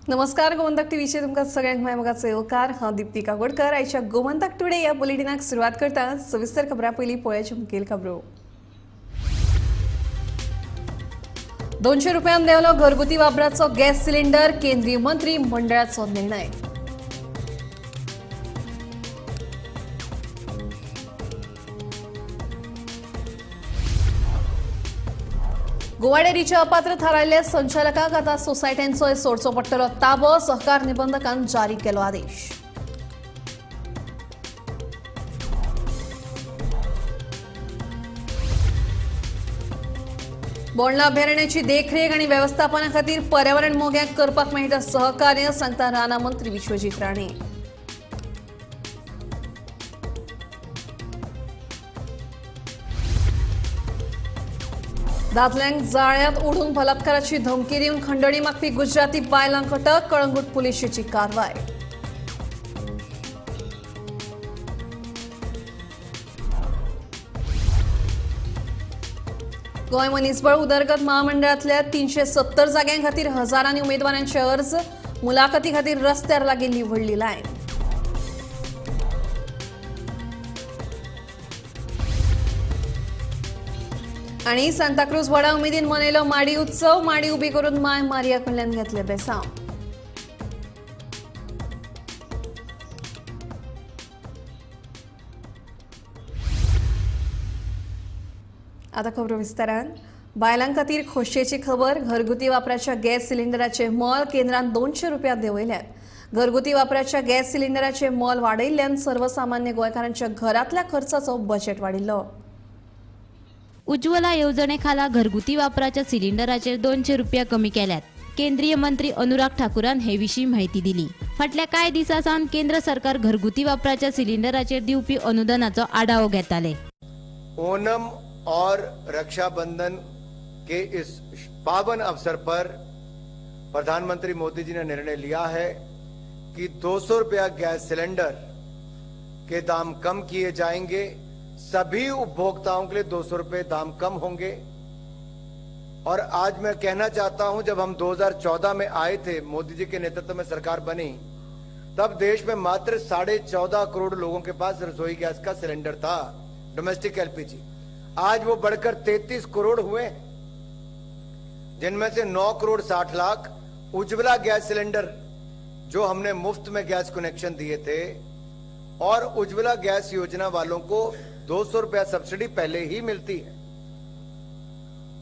नमस्कार, गोमंतक टीव्हीचेर तुमकां सगळ्यांक माय मोगाचो येवकार. हांव दिप्ती काकोडकर. आयच्या गोमंतक टुडे ह्या बुलेटिनाक सुरवात करता. सविस्तर खबरां पयलीं पळयाच्यो मुखेल खबरो. 200 रुपयान देंवलो घरगुती वापराचो गॅस सिलिंडर. केंद्रीय मंत्री मंडळाचो निर्णय. गोवा डेअरीच्या अपात्र थारायल्ल्या संचालकांक आतां सोसायट्यांचोय सोडचो पडटलो ताबो. सहकार निबंधकान जारी केलो आदेश. बोंडला अभयारण्याची देखरेख आणि व्यवस्थापना खातीर पर्यावरण मोग्यांक करपाक मेळटा सहकार्य, सांगता रानां मंत्री विश्वजीत राणे. दादल्यांक जाळ्यांत ओडून बलात्काराची धमकी दिवन खंडणी मागपी गुजराती बायलांक अटक. कळंगूट पुलिशेची कारवाय. गोंय मनीसबळ उदरगत महामंडळांतल्या 370 जाग्यां खातीर हजारांनी उमेदवारांचे अर्ज. मुलाखती खातीर रस्त्यार लागिल्ली व्हडली लायन. आनी सांताक्रूज व्हडा उमेदीन मनयलो माडी उत्सव. माडी उबी करून माय मारिया कडल्यान घेतले बेसांव. आता खबरो विस्तारान. बायलां खातीर खोशयेची खबर. घरगुती वापराच्या गॅस सिलिंडराचे मोल केंद्रान 200 रुपया देंवयल्यात. घरगुती वापराच्या गॅस सिलिंडराचे मोल वाडयिल्ल्यान सर्वसामान्य गोंयकारांच्या घरांतल्या खर्चाचो बजेट वाडिल्लो. उज्ज्वला येवजणे खाला घरगुती वापराच्या सिलिंडराचेर 200 रुपया कमी केल्यात. केंद्रीय मंत्री अनुराग ठाकूरान हे विशीं म्हायती दिली. फाटल्या कांय दिसां सावन केंद्र सरकार घरगुती वापराच्या सिलिंडराचेर दिवपी अनुदानाचो आढावो घेताले. ओणम और रक्षाबंधन के इस पावन अवसर पर प्रधानमंत्री मोदी जी ने निर्णय लिया है कि 200 रुपया गैस सिलेंडर के दाम कम किए जाएंगे. सभी उपभोक्ताओं के लिए 200 रुपये दाम कम होंगे. और आज मैं कहना चाहता हूं, जब हम 2014 में आए थे, मोदी जी के नेतृत्व में सरकार बनी, तब देश में मात्र 14.5 करोड़ लोगों के पास रसोई गैस का सिलेंडर था, डोमेस्टिक एलपीजी. आज वो बढ़कर 33 करोड़ हुए, जिनमें से 9 करोड़ 60 लाख उज्ज्वला गैस सिलेंडर जो हमने मुफ्त में गैस कनेक्शन दिए थे, और उज्ज्वला गैस योजना वालों को 200 रुपया सब्सिडी पहले ही मिलती है.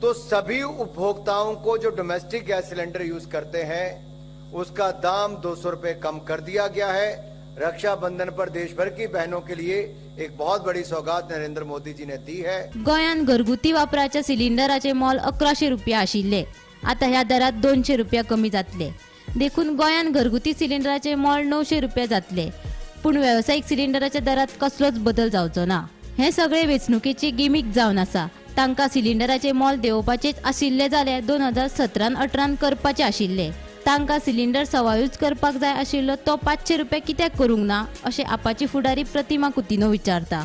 तो सभी उपभोक्ताओं को जो डोमेस्टिक गैस सिलेंडर यूज करते हैं, उसका दाम 200 रुपये कम कर दिया गया है. रक्षाबंधन पर देश भर की बहनों के लिए एक बहुत बड़ी सौगात नरेंद्र मोदी जी ने दी है. गोंयांत घरगुती वापराच्या सिलिंडराचे मोल 1100 रुपया आशिल्ले. आतां ह्या दरात 200 रुपया कमी जातले. देखून गोंयांत घरगुती सिलिंडराचे मोल 900 रुपया जातले. पूण वेवसायीक सिलिंडराच्या दरात कसलोच बदल जावचो ना. हे सगळे वेंचणुकेची गिमीक जावन आसा. तांकां सिलिंडराचे मोल देंवोवपाचेच आशिल्ले जाल्यार 2017-18 करपाचे आशिल्ले. तांकां सिलिंडर सवायूच करपाक जाय आशिल्लो तो 500 रुपया कित्याक करूंक ना, अशें आपाची फुडारी प्रतिमा कुतिनो विचारता.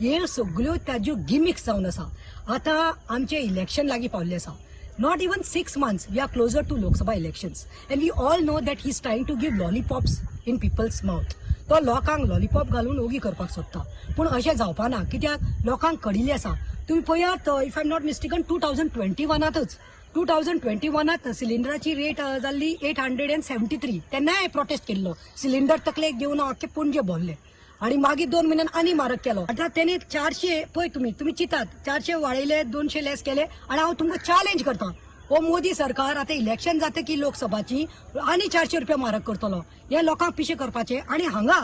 हे सगळ्यो ताज्यो गिमिक्स जावन आसा. आतां आमचें इलेक्शन लागीं पावल्लें आसा. Not even 6 months, we are closer to Lok Sabha elections, and we all know that he is trying to give lollipops in people's mouth. तो लोकांक लॉलीपॉप घालून ओगी करपाक सोदता, पूण अशें जावपा ना, कित्याक लोकांक कळिल्लें आसा. तुमी पळयात, if I am not mistaken, 2021 2021 सिलिंडराची rate जाल्ली 873. तेन्नाय हांवें प्रोटेस्ट केल्लो. सिलिंडर तकलेक घेवन हांव आख्खे पणजे भोंवलें आनी मागीर 2 म्हयन्यान आनी म्हारग केलो. आतां तेणी 400, पळय तुमी चिंतात, 400 वाडयले, 200 लेस केले. आनी हांव तुमकां चॅलेंज करता, हो मोदी सरकार आतां इलेक्शन जाता की लोकसभाची आनी 400 रुपया म्हारग करतलो. हे लोकांक पिशें करपाचें. आनी हांगा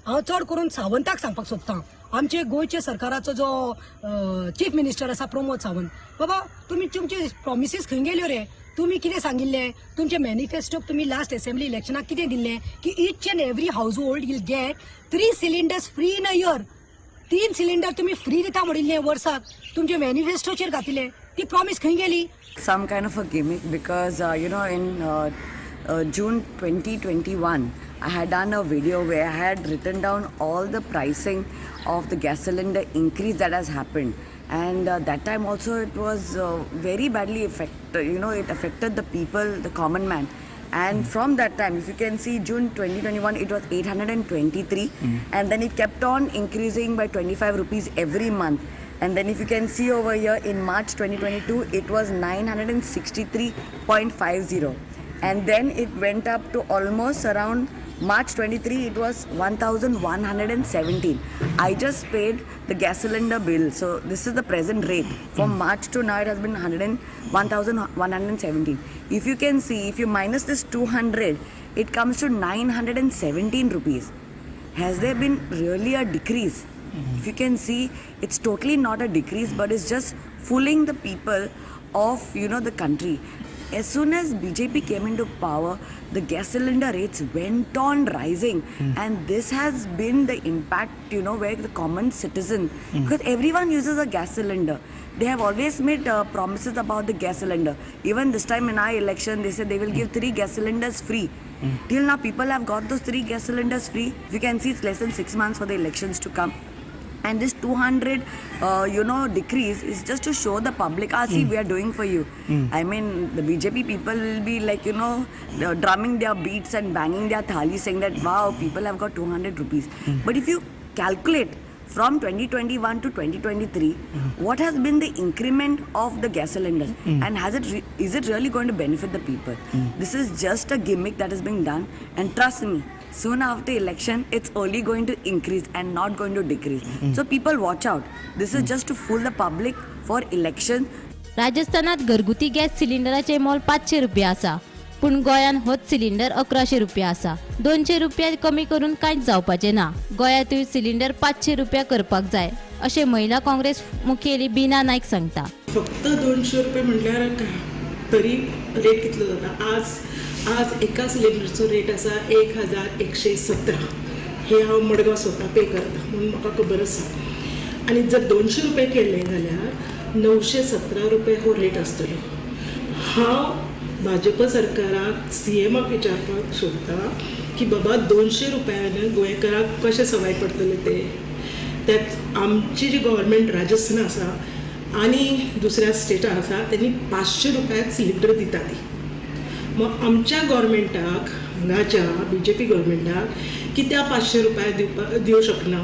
हांव चड करून सावंताक सांगपाक सोदता, आमचे गोंयच्या सरकाराचो जो चीफ मिनिस्टर आसा प्रमोद सावंत, बाबा तुमी तुमचे प्रॉमिसीस खंय गेल्यो रे? तुमी कितें सांगिल्लें तुमचे मॅनिफेस्टोक? तुमी लास्ट असेंब्ली इलेक्शनाक कितें दिल्लें की each and every household will get 3 cylinders free in a year. 3 cylinder तुमी फ्री दिता म्हणिल्लें वर्साक, तुमचे मॅनिफेस्टोचेर घातिल्लें. ती प्रॉमीस खंय गेली? Some kind of a gimmick because in June 2021 I had done a video where I had written down all the pricing of the gas cylinder increase that has happened, and that time also it was very badly affected, it affected the people, the common man. And from that time, if you can see June 2021, it was 823, and then it kept on increasing by 25 rupees every month. And then if you can see over here in March 2022, it was 963.50. And then it went up to almost around March 23, it was 1,117. I just paid the gas cylinder bill. So this is the present rate. From March to now, it has been 1,117. If you can see, if you minus this 200, it comes to 917 rupees. Has there been really a decrease? If you can see, it's totally not a decrease, but it's just fooling the people of, you know, the country. As soon as BJP came into power, the gas cylinder rates went on rising, and this has been the impact, you know, where the common citizen, because everyone uses a gas cylinder. They have always made promises about the gas cylinder. Even this time in our election, they said they will give 3 gas cylinders free. Till now, people have got those 3 gas cylinders free. You can see it's less than 6 months for the elections to come. And this 200, you know, decrease is just to show the public, ah, see, we are doing for you. I mean, the BJP people will be like, you know, drumming their beats and banging their thali, saying that, wow, people have got 200 rupees. But if you calculate from 2021 to 2023, what has been the increment of the gas cylinders? And has it is it really going to benefit the people? This is just a gimmick that is being done. And trust me, soon after election, it's only going to increase and not going to decrease. So people watch out. This is just to fool the public for election. राजस्थानात घरगुती gas सिलिंडराचे मोल 500 रुपया आसा, पूण गोंयांत होच cylinder 1100 रुपया आसा. 200 रुपया कमी करून कांयच जावपाचें ना. गोंयांतूय सिलिंडर 500 रुपया करपाक जाय अशें महिला काँग्रेस मुखेली बीना नायक सांगता. फक्त 200 रुपये म्हटल्यार तरी रेट कितलो जाता? आज एका सिलिंडरचो रेट आसा 1117. हे हांव मडगांव स्वता पे करता म्हणून म्हाका खबर आसा. आनी जर 200 रुपये केले जाल्यार 917 रुपये हो रेट आसतलो. हांव भाजपा सरकाराक सीएमाक विचारपाक सोदता की बाबा 200 रुपयान गोंयकाराक कशें सवाय पडटलें ते. त्यात आमची जी गव्हर्मेंट राजस्थान आसा आनी दुसऱ्या स्टेटान आसा तेणी 500 रुपयाक सिलिंडर दिता ती. मग आमच्या गव्हर्मेंटाक हांगाच्या बीजेपी गव्हर्मेंटाक कित्याक 500 रुपया दिवं शकना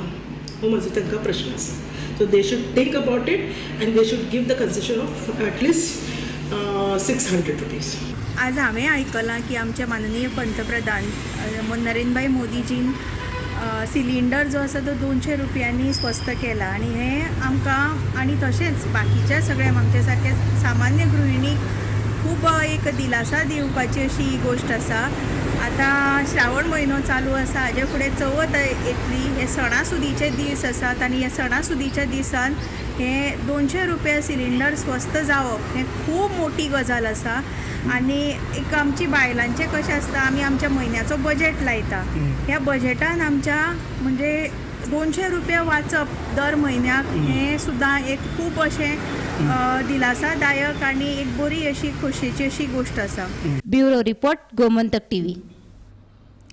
हो म्हजो तांकां प्रश्न आसा. So they should think about it and they should give the concession of at least 600 rupees. आज हांवें आयकलां की आमचे माननीय पंतप्रधान नरेंद्रभाई मोदीजीन सिलिंडर जो आसा तो 200 रुपयांनी स्वस्त केला आनी हें आमकां आनी तशेंच बाकीच्या सगळ्या आमच्या सारक्या सामान्य गृहिणीक खूब एक दिलासा दिवपाची अशी ही गोश्ट आसा. आतां श्रावण म्हयनो चालू आसा, हाजे फुडें चवथ येतली, हे सणासुदीचे दीस आसात आनी ह्या सणासुदीच्या दिसान हे 200 रुपया सिलिंडर स्वस्त जावप हें खूब मोठी गजाल आसा. आनी एक आमची बायलांचें कशें आसता, आमी आमच्या म्हयन्याचो बजेट लायता, ह्या बजेटान आमच्या म्हणजे 200 रुपया वाचप दर म्हयन्याक हें सुद्दां एक खूब अशें दिलासादायक आनी एक बरी अशी खोशयेची अशी गोश्ट आसा. Bureau report, Gomantak TV.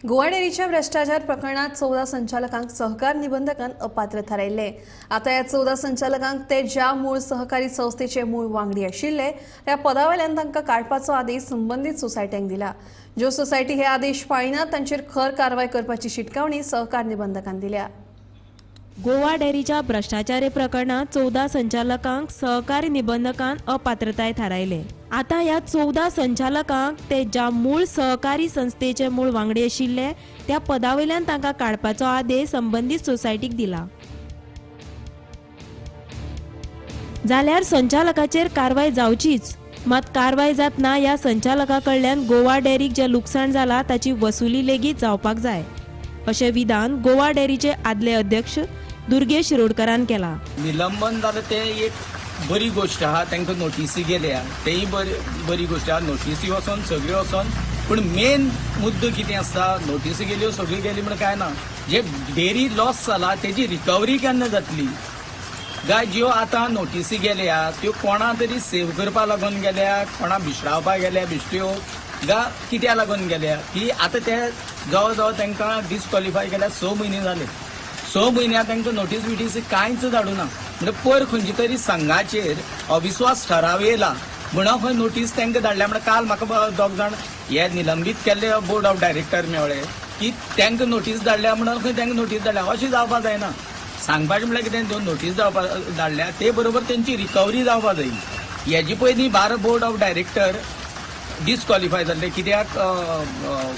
Goa डेअरीच्या भ्रष्टाचार प्रकरणात 14 संचालकांक सहकार निबंधकान अपात्र थारायल्ले. आतां ह्या 14 संचालकांक ते ज्या मूळ सहकारी संस्थेचे मूळ वांगडी आशिल्ले त्या पदावेल्यान तांकां काडपाचो आदेश संबंदीत सोसायट्यांक दिला. ज्यो सोसायटी हे आदेश पाळिनात तांचेर खर कारवाय करपाची शिटकावणी सहकार निबंधकान दिल्या. गोवा डेअरीच्या भ्रष्टाचार प्रकरणात 14 संचालकांक सहकारी निबंधकान अपात्रताय थारायले. आतां ह्या 14 संचालकांक ते ज्या मूळ सहकारी संस्थेचे मूळ वांगडी आशिल्ले त्या पदावयल्यान तांकां काडपाचो आदेश संबंदीत सोसायटीक दिला. जाल्यार संचालकाचेर कारवाय जावचीच, मात कारवाय जातना ह्या संचालका कडल्यान गोवा डेअरीक जें लुकसाण जाला ताची वसुली लेगीत जावपाक जाय अशें विधान गोवा डेअरीचे आदले अध्यक्ष दुर्गेश शिरोडकरान केला. निलंबन जालें तें एक बरी गोश्ट आहा, तांकां नोटीसी गेल्या तेय बरी गोश्ट आहा. नोटीसी वचोन सगळ्यो वचोन, पूण मेन मुद्दो कितें आसता, नोटीसी गेल्यो सगळ्यो गेली म्हण कांय ना, जे डेअरी लॉस जाला तेजी रिकवरी केन्ना जातली? काय ज्यो आतां नोटीसी गेल्या त्यो कोणा तरी सेव करपा लागून गेल्या, कोणा भिशरावपा गेल्या बिश्ट्यो गा कित्या लागून गेल्या की आतां ते जवळ जवळ तांकां डिस्क्वॉलिफाय केल्या 6 म्हयने जाले. 6 म्हयन्या तांकां नोटीस बिटीस कांयच धाडूना. म्हणजे पयर खंयचे तरी संघाचेर अविस्वास ठराव येयला म्हणून खंय नोटीस तांकां धाडल्या. म्हणल्यार काल म्हाका दोग जाण हे निलंबीत केल्ले बोर्ड ऑफ डायरेक्टर मेळ्ळे की तांकां नोटीस धाडल्या म्हणून खंय तांकां नोटीस धाडल्या अशें जावपाक जायना. सांगपाचें म्हणल्यार कितें, दोन नोटीस जावपा धाडल्या ते बरोबर तेंची रिकवरी जावपाक जाय. हेजे पयलीं 12 बोर्ड ऑफ डायरेक्टर डिस्क्वॉलिफाय जाल्ले कित्याक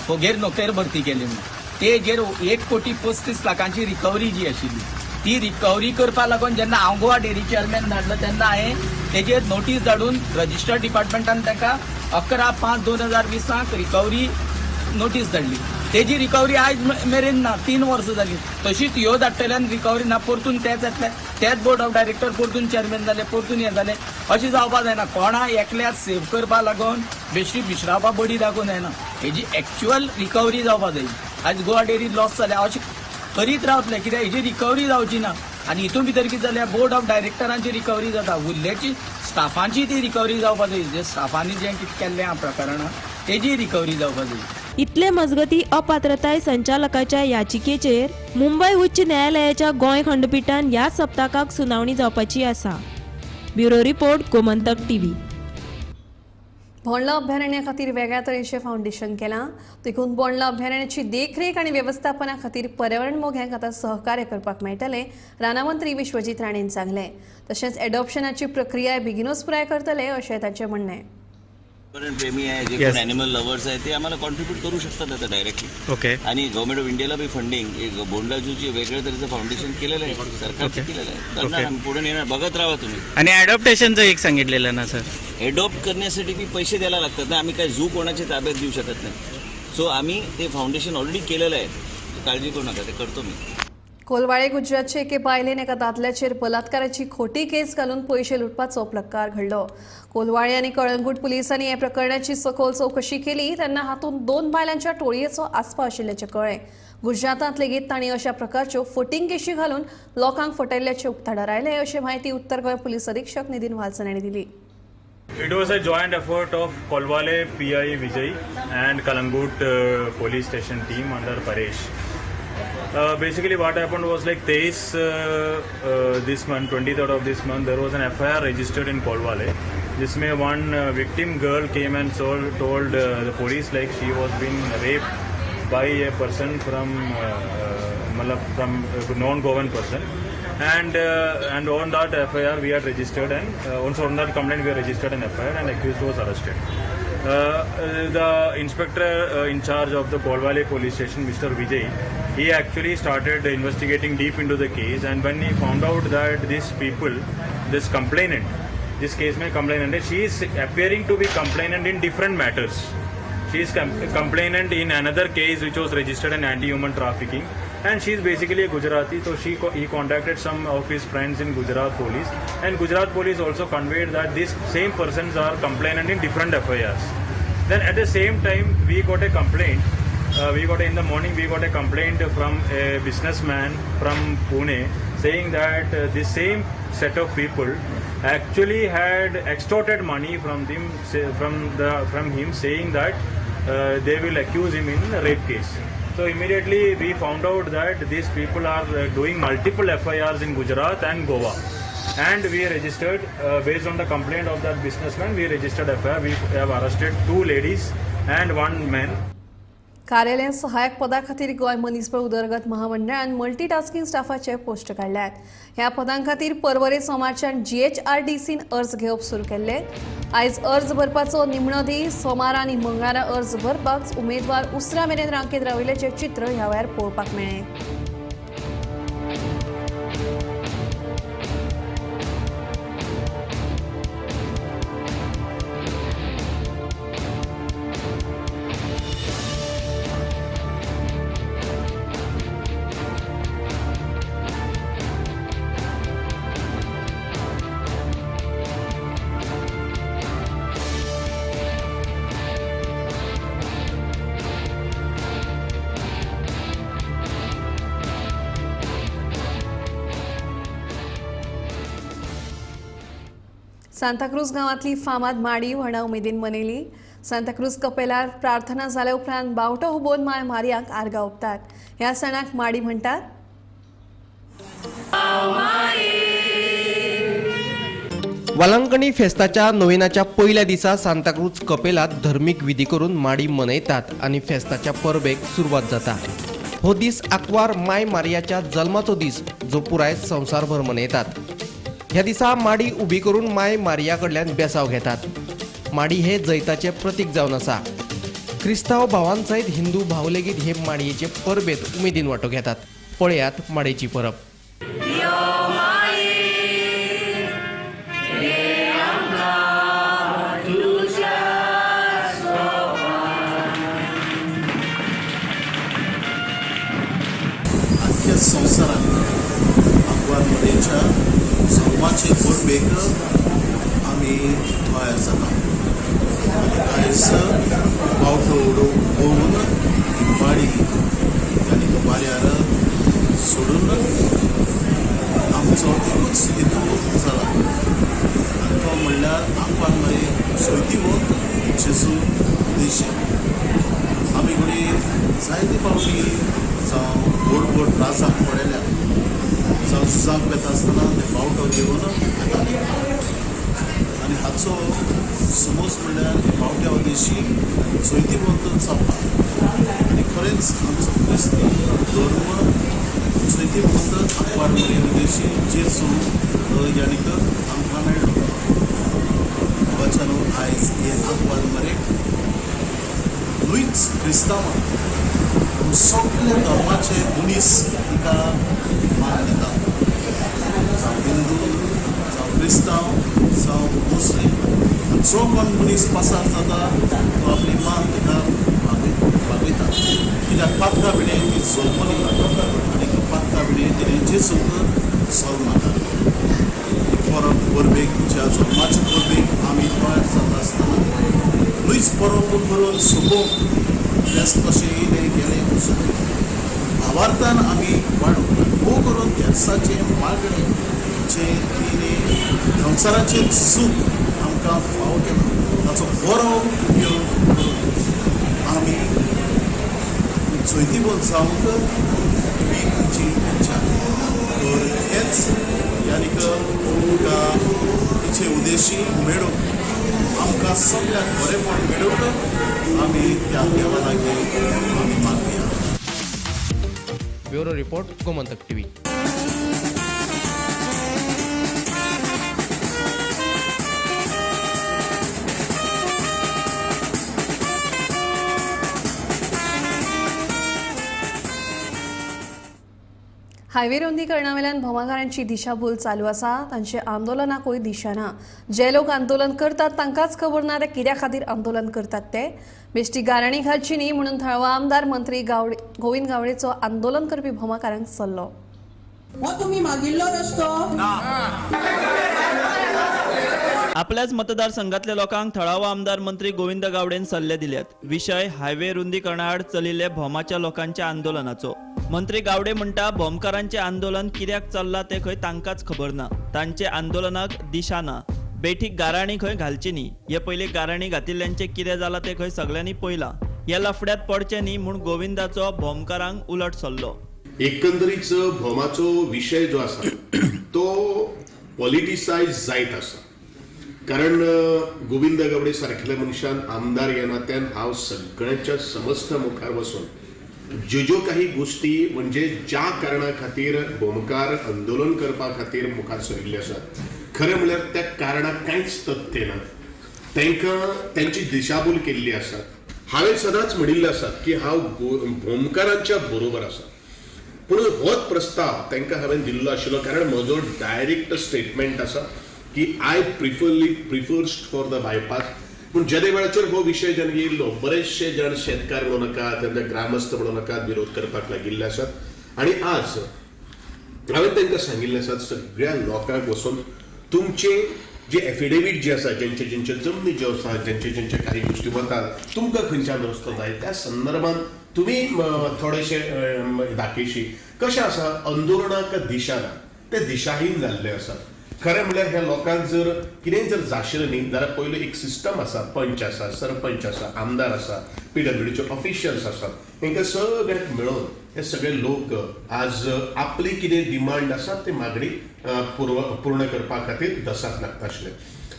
फोगेर नोकर भरती केली म्हणून. तेजेर 1,35 कोटी रिकवरी जी आशिल्ली ती रिकवरी करपा लागून जेन्ना हांव गोवा डेअरी चेअरमॅन धाडलो तेन्ना हांवें तेजेर नोटीस धाडून रजिस्टर डिपार्टमेंटान ताका 11/5/2020 रिकवरी नोटीस धाडली. तेजी रिकवरी आयज मेरेन ना, 3 वर्सां जाली. तशीच ह्यो धाडटल्यान रिकवरी ना, परतून तेच येतले, तेच बोर्ड ऑफ डायरेक्टर परतून चेअरमॅन जाले, परतून हें जालें. अशें जावपा जायना. कोणा एकल्याक सेव करपा लागून बेश्टी बिश्रापा बडी दाखोवंक जायना. हेजी एक्च्युअल रिकवरी जावपा जाय. आयज गोवा डेअरी लॉस जाल्या अशें करीत रावतले कित्याक हेजी रिकवरी जावची ना. आनी हितून भितर कितें जाल्यार बोर्ड ऑफ डायरेक्टरांची रिकवरी जाता, उरल्याची स्टाफांची ती रिकवरी जावपा जाय. जे स्टाफांनी जें कितें केल्लें आहा प्रकरणां तेजी रिकवरी जावपा जाय. इतले मजगती अपात्रताय संचालकाच्या याचिकेचेर मुंबय उच्च न्यायालयाच्या गोंय खंडपिठान ह्या सप्तकाक सुनावणी जावपाची आसा. Bureau report, Gomantak TV. Bondla अभयारण्या खातीर वेगळ्या तरेचें फावंडेशन केलां, देखून बोंडला अभयारण्याची देखरेख आनी वेवस्थापना खातीर पर्यावरण मोग्यांक आतां सहकार्य करपाक मेळटलें, रानामंत्री विश्वजीत राणेन सांगलें. तशेंच एडॉप्शनाची प्रक्रिया बेगिनूच पुराय करतले अशें तांचें म्हणणें. पर्यावरण प्रेमी आहे, जे कोण अॅनिमल लव्हर्स आहे, ते आम्हाला कॉन्ट्रीब्यूट करू शकतात आता डायरेक्टली. आणि गव्हर्नमेंट ऑफ इंडियाला बी फंडिंग, एक बोंडला झूची वेगळ्या तऱ्हेचं फाउंडेशन केलेलं आहे, सरकारचं केलेलं आहे. करणार आम्ही, पुढे नेणार, बघत राहा तुम्ही. आणि ॲडॉप्टेशनचं एक सांगितलेलं ना सर? एडॉप्ट करण्यासाठी बी पैसे द्यायला लागतात ना. आम्ही काय झू कोणाच्या ताब्यात देऊ शकत नाही. सो आम्ही ते फाउंडेशन ऑलरेडी केलेलं आहे. काळजी करू नका, ते करतो मी. कोलवाळे गुजरातचे एके बायलेन एका दादल्याचेर बलात्काराची खोटी केस घालून पयशे लुटपाचो प्रकार घडलो. कोलवाळे आनी कळंगूट पुलिसांनी ह्या प्रकरणाची सखोल चवकशी केली तेन्ना हातूंत 2 बायलांच्या टोळयेचो आस्पाव आशिल्ल्याचें कळ्ळें. गुजरातांत लेगीत तांणी अशा प्रकारच्यो फटींग केशी घालून लोकांक फटयल्ल्याचें उक्ताडार आयलें, अशी म्हायती उत्तर गोंय पुलीस अधीक्षक नितीन वाल्सन हांणी दिली. It was a joint effort of Colvale PI Vijay and Kalangut police station team under Paresh. Basically, what happened was like 23 this month, 23rd of this month, there was an FIR registered in Colvale. जिसमें one victim girl came and told the police like she was being raped by a person from मतलब from non-Goan person. And on that FIR we had registered and also on that complaint we had registered an FIR and accused was arrested. The inspector in charge of the Colvale police station, Mr. Vijay, he actually started investigating deep into the case, and when he found out that these people, this complainant, this case में complainant, she is appearing to be complainant in different matters. She is complainant in another case which was registered in anti-human trafficking, and she is basically a Gujarati. So he contacted some of his friends in Gujarat police, and Gujarat police also conveyed that these same persons are complainant in different FIRs. Then at the same time we got a complaint. We got in the morning we got a complaint from a businessman from Pune saying that this same set of people actually had extorted money from him, from him, saying that they will accuse him in a rape case. So immediately we found out that these people are doing multiple FIRs in Gujarat and Goa, and we registered based on the complaint of that businessman. We registered FIR. We have arrested 2 ladies and 1 man. कार्यालय सहाय्यक पदा खातीर गोंय मनीसबळ उदरगत महामंडळान multitasking स्टाफाचे post काडल्यात. ह्या पदां खातीर परवरे सोमारच्यान जीएचआरडीसीन अर्ज घेवप सुरू केल्ले. आयज अर्ज भरपाचो निमणो दीस. सोमारा आनी मंगळारा अर्ज भरपाक उमेदवार उसरां मेरेन रांकेत राविल्ल्याचें चित्र ह्या वेळार पळोवपाक मेळ्ळें. सांताक्रूज गांवांतली फामाद माडी व्हडा उमेदीन मनयली. सांताक्रूज कपेलार प्रार्थना जाल्या उपरांत बावटो हुबोवन माय मारयांक आर्गां ओंपतात. ह्या सणाक माडी म्हणटात. वालांकणी फेस्ताच्या नोवेनाच्या पयल्या दिसा सांताक्रूज कपेलात धर्मीक विधी करून माडी मनयतात आनी फेस्ताच्या परबेक सुरवात जाता. हो दीस आंकवार माय मारियाच्या जल्माचो दीस जो पुराय संवसारभर मनयतात. ह्या दिसा माडी उबी करून माय मारिया कडल्यान बेसाव घेतात. माडी हे जैताचे प्रतीक जावन आसा. क्रिस्तांव भावांसयत हिंदू भाव लेगीत हे माडयेचे परबेत उमेदीन वांटो घेतात. पळयात माडयेची परब. आख्या संवसारात आंकवार मरियेच्या जल्माचे परबेक आमी तयार जाता आनी आयज बावटो उडोवन माडी आनी वाऱ्यार सोडून आमचो एकूच हेतू जाला आनी तो म्हणल्यार आंकवार मरिये जैतिवंत जेजू उद्देश्य. आमी घडये जायते फावटी जावं व्हड व्हड त्रासाक पडल्या जावं झुजाक वेता आसतना ते बावटो घेवन वेताले आनी हाचो समज म्हणल्यार बावट्या उद्देशी जैतिवंत जावपाक. आनी खरेंच आमचो क्रिस्ती धर्म जैतिवंत आंकवार मरिये उद्देशी जेजू यानीक आमकां मेळ्ळो. बाबाच्यानो आयज हे आंकवार मरियेक न्हूच क्रिस्तांवांक पूण सगळे धर्माचे मनीस तिका मान दितात, जावं हिंदू जावं क्रिस्तांव जावं मुस्लीम. जो कोण मनीस पासार जाता तो आपली मान तिका भागयता. कित्याक पातका भिणे ती जल्मली आनी पातका भिणे तिणें जेजूक जल्म घालो. परब परबेक तिच्या जल्माचे परबेक आमी तयार जाता आसतना न्हूच परब करून सोंपोवंक फेस्त कशें येयलें गेलें भावार्थान आमी वाडूंक भोव करून तेर्साचें मागणें जें तिणें संवसाराचें सूख आमकां फावो केलां ताचो बरो उपयोग करून आमी जैतिवंत जावंक ही आमची इच्छा. तर हेच यानीक तुका तिचे उद्देशी मेळूंक आमकां सगळ्यांक बरेंपण मेळूंक आमी त्या देवा लागीं आमी मागया. Bureau report, Gomantak TV. Highway रुंदीकरणावेल्यान भोमाकारांची दिशाभूल चालू आसा. तांचे आंदोलनाकूय दिशा ना. जे लोक आंदोलन करतात तांकांच खबर ना ते कित्या खातीर आंदोलन करतात ते. बेश्टी गाराणी घालची न्ही म्हणून थळावो आमदार मंत्री गोविंद गावडेचो आंदोलन करपी भोमाकारांक सल्लो. हो तुमी मागिल्लो रस्तो. आपल्याच मतदारसंघातल्या लोकांक थळावो आमदार मंत्री गोविंद गावडेन सल्ले दिल्यात. विशय हायवे रुंदीकरणाआड चलिल्ले भोमाच्या लोकांच्या आंदोलनाचो. मंत्री गावडे म्हणटा भोमकारांचे आंदोलन कित्याक चल्ला ते खंय तांकांच खबर ना. तांचे आंदोलनाक दिशा ना. बेठीक गाराणी खंय घालची न्ही. हे पयलीं गाराणी घातिल्ल्यांचे कितें जालां तें खंय सगल्यांनी पळयलां. ह्या लफड्यांत पडचें न्ही म्हूण गोविंदाचो भोमकारांक उलट सल्लो. एकंदरीच भोमाचो विशय जो आसा तो पॉलिटिसायज जायत आसा. कारण गोविंद गावडे सारकेल्या मनशान आमदार ह्या नात्यान हांव सगळ्यांच्या समस्त मुखार वचून ज्यो ज्यो काही गोष्टी म्हणजे ज्या कारणा खातीर भोमकार आंदोलन करपा खातीर मुखार सरिल्ले आसात खरें म्हणल्यार त्या कारणाक कांयच तथ्य ना. तांकां तांची दिशाभूल केल्ली आसा. हांवें सदांच म्हणिल्लें आसा की हांव भोमकारांच्या बरोबर आसा. पूण होच प्रस्ताव तांकां हांवें दिल्लो आशिल्लो कारण म्हजो डायरेक्ट स्टेटमेंट आसा की I prefers for the bypass. पूण जेदे वेळाचेर हो विशय जेन्ना येयल्लो बरेचशे जाण शेतकार म्हणूं नाकात, तेंच्या ग्रामस्थ म्हणूं नाकात, विरोध करपाक लागिल्ले आसात. आनी आज हांवें तांकां सांगिल्लें आसा सगळ्या लोकांक वचून तुमचे जे एफिडेवीट जे आसा जेंचे जेंचे जमनी ज्यो आसा जेंचे जेंचे काही गोश्टी वतात तुमकां खंयच्यान रस्तो जाय त्या संदर्भात तुमी थोडेशे दाखयशी. कशें आसा आंदोलनाक दिशा ना, ते दिशाहीन जाल्ले आसा. खरें म्हणल्यार ह्या लोकांक जर कितेंय जर जाशिल्लें न्ही जाल्यार पयलो एक सिस्टम आसा, पंच आसा, सरपंच आसा, आमदार आसा, पीडब्ल्यूडीचे ऑफिशियल्स आसात, तांकां सगळ्यांक मेळून हे सगळे लोक आज आपली कितें डिमांड आसा ती मागणी पूर्ण करपा खातीर दसाक लागता आशिल्लें.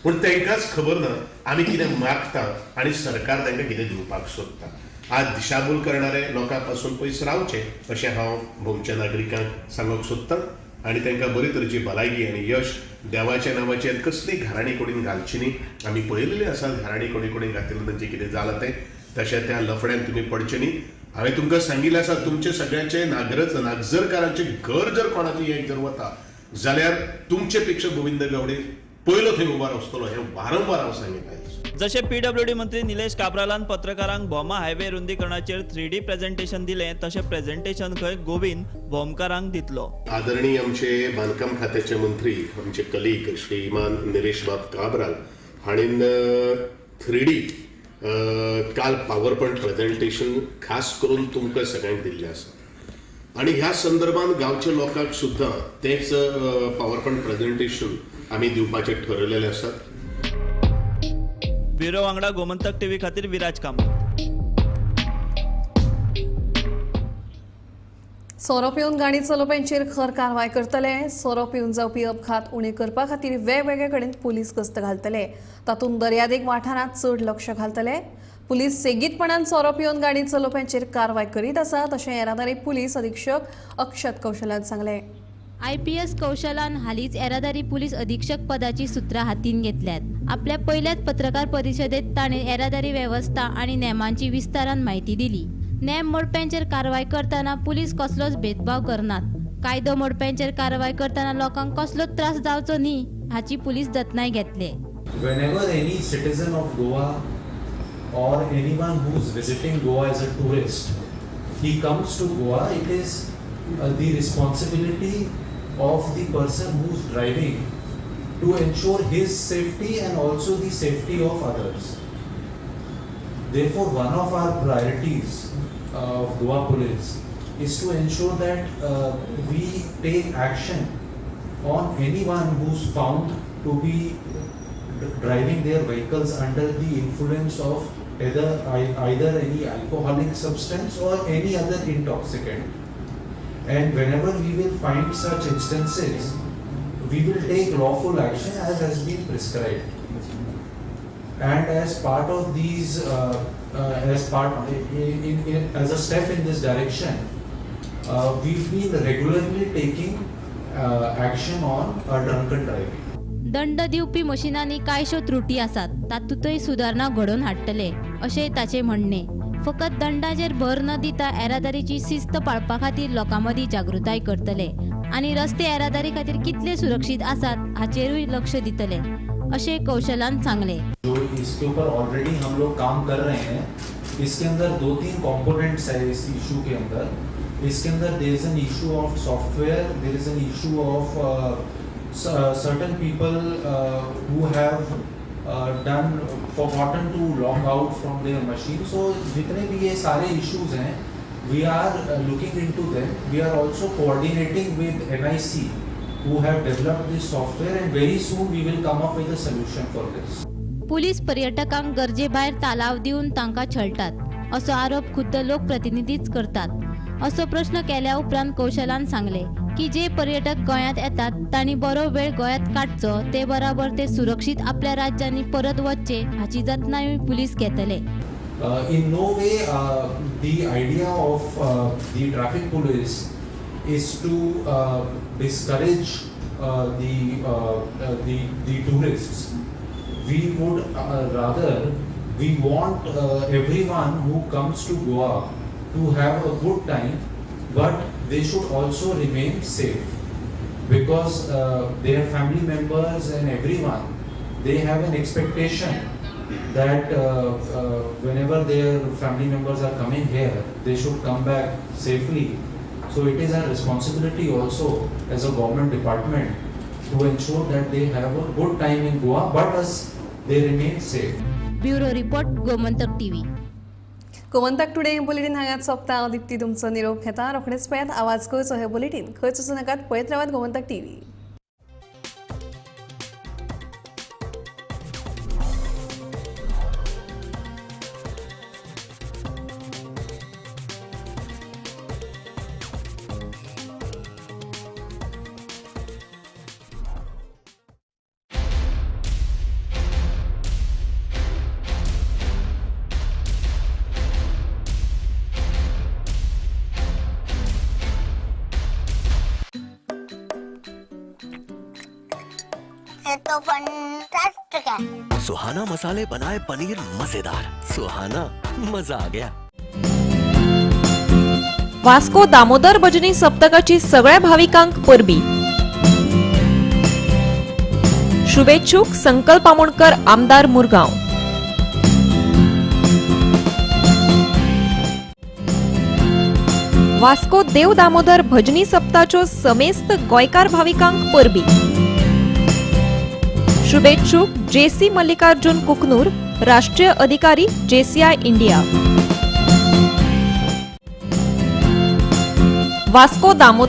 पूण तांकांच खबर ना आमी कितें मागता आनी सरकार तांकां कितें दिवपाक सोदता. आज दिशाभूल करणारे लोकां पासून पयस रावचें अशें हांव भोमच्या नागरिकांक सांगूंक सोदतां आनी तांकां बरी तरेची भलायकी आनी यश देवाच्या नांवाचेर कसली घराणी कोणीन घालची न्ही. आमी पळयलेली आसा घराणी कोणी कोणी घातिल्लें तांचें कितें जालां तें, तशें त्या लफड्यान तुमी पडचें न्ही. हांवें तुमकां सांगिल्लें आसा तुमचे सगळ्यांचे नागझरकारांचें घर जर कोणाचें एक जर वता जाल्यार तुमचे पेक्षा गोविंद गावडे पयलो थंय उबो आसतलो हें वारंवार हांव सांगिल्लें. जशें पीडब्ल्यूडी मंत्री निलेश काब्रालान पत्रकारांक भोमा हायवे रुंदीकरणाचेर 3D presentation दिलें तशें प्रेझेंटेशन खंय गोविंद भोमकारांक दितलो. आदरणीय आमचे बांदकाम खात्याचे मंत्री आमचे कलीग श्रीमान निलेश बाब काब्राल हाणें 3D काल पावर पॉयंट प्रेझेंटेशन खास करून तुमकां सगळ्यांक दिल्लें आसा आनी ह्या संदर्भात गांवच्या लोकांक सुद्दां तेंच पावर पॉयंट प्रेझेंटेशन आमी दिवपाचें ठरयलेलें आसा. ब्युरो वांगडा गोमंतक टीव्ही खातीर विराज कामत. सोरो पिवन गाडी चलोवप्यांचेर खर कारवाय करतले. सोरो पिवन जावपी अपघात उणे करपा खातीर वेगवेगळे कडेन पुलीस गस्त घालतले. तातूंत दर्यादेग वाठारांत चड लक्ष घालतले. पुलीस सेगीतपणान सोरो पिवन गाडी चलोवप्यांचेर कारवाय करीत आसा तशें येरादारी पुलीस अधीक्षक अक्षत कौशलान सांगलें. IPS कौशलान हालींच येरादारी पुलीस अधीक्षक पदाची सूत्रां हातीन घेतल्यात. आपल्या पयल्याच पत्रकार परिशदेंत ताणें येरादारी वेवस्था आनी नेमांची विस्तारान म्हायती दिली. नेम मोडप्यांचेर कारवाय करतना पुलीस कसलोच भेदभाव करनात. कायदो मोडप्यांचेर कारवाय करतना लोकांक कसलोच त्रास जावचो न्ही हाची पुलीस जतनाय घेतले. Whenever any citizen of Goa or anyone who is visiting Goa as a tourist, he comes to Goa, it is the responsibility of the person who is driving to ensure his safety and also the safety of others. Therefore, one of our priorities of Goa Police is to ensure that we take action on anyone who is found to be driving their vehicles under the influence of either any alcoholic substance or any other intoxicant. And whenever we will find such instances, we will take lawful action as has been prescribed. And as part of these, as a step in this direction, we've been regularly taking action on drunken driving. दंड दिवपी मशिनांनी कांयश्यो त्रुटी आसात तातूंतय सुदारणा घडोवन हाडटले अशें ताचें म्हणणें. फकत दंडाचेर भर न दिता येरादारीची शिस्त पाळपा खातीर लोकां मदीं जागृताय करतले आनी रस्ते येरादारी खातीर कितले सुरक्षीत आसात हाचेरूय लक्ष दितले अशें कौशलान सांगलें. जो इसके ऊपर ऑलरेडी हम लोग काम कर रहे हैं, इसके अंदर 2-3 कंपोनेंट्स है इस इशू के अंदर. इसके अंदर there is an issue of software, there is an issue of certain people who have forgotten to log out from their machine. So जितने भी ये सारे issues हैं, we are looking into them. We are also coordinating with NIC who have developed this software, and very soon we will come up with a solution for this. Police पर्यटकांक गरजे भायर तालाव दिवन तांकां छळटात असो आरोप खुद्द लोकप्रतिनिधीच करतात असो प्रश्न केल्या उपरांत कौशलान सांगलें की जे पर्यटक गोंयांत येतात तांणी बरो वेळ गोंयांत काडचो ते बराबर ते सुरक्षीत आपल्या राज्यांनी परत वचचे हाची जतनाय पुलीस घेतले. In no way the idea of the traffic police is to discourage the tourists. We would rather, we want everyone who comes to Goa to have a good time, but they should also remain safe, because their family members and everyone, they have an expectation that whenever their family members are coming here, they should come back safely. So it is our responsibility also as a government department to ensure that they have a good time in Goa, but as they remain safe. Bureau Report, Gomantak TV. Gomantak Today bulletin हांगाच सोंपता. हांव दीप्ती तुमचो निरोप घेता. रोखडेच पळयात आवाज गोंयचो हें बुलेटीन. खंयच वचूं नाकात, पळयत रावात गोमंतक टीव्ही. तो फंटास्टिक है। सुहाना मसाले बनाए पनीर मजेदार, सुहाना मजा आ गया। वास्को दामोदर भजनी सप्तकाची सगळ्या भाविकांक परबी। शुभेच्छुक संकल्प आमोणकर, आमदार मुरगांव। वास्को देव दामोदर भजनी सप्ताच्यो समेस्त गोंयकार भाविकांक परबी। शुभेच्छुक जेसी मल्लिकार्जुन कुकनूर, राष्ट्रीय अधिकारी जेसीआय इंडिया। वास्को दामोदर।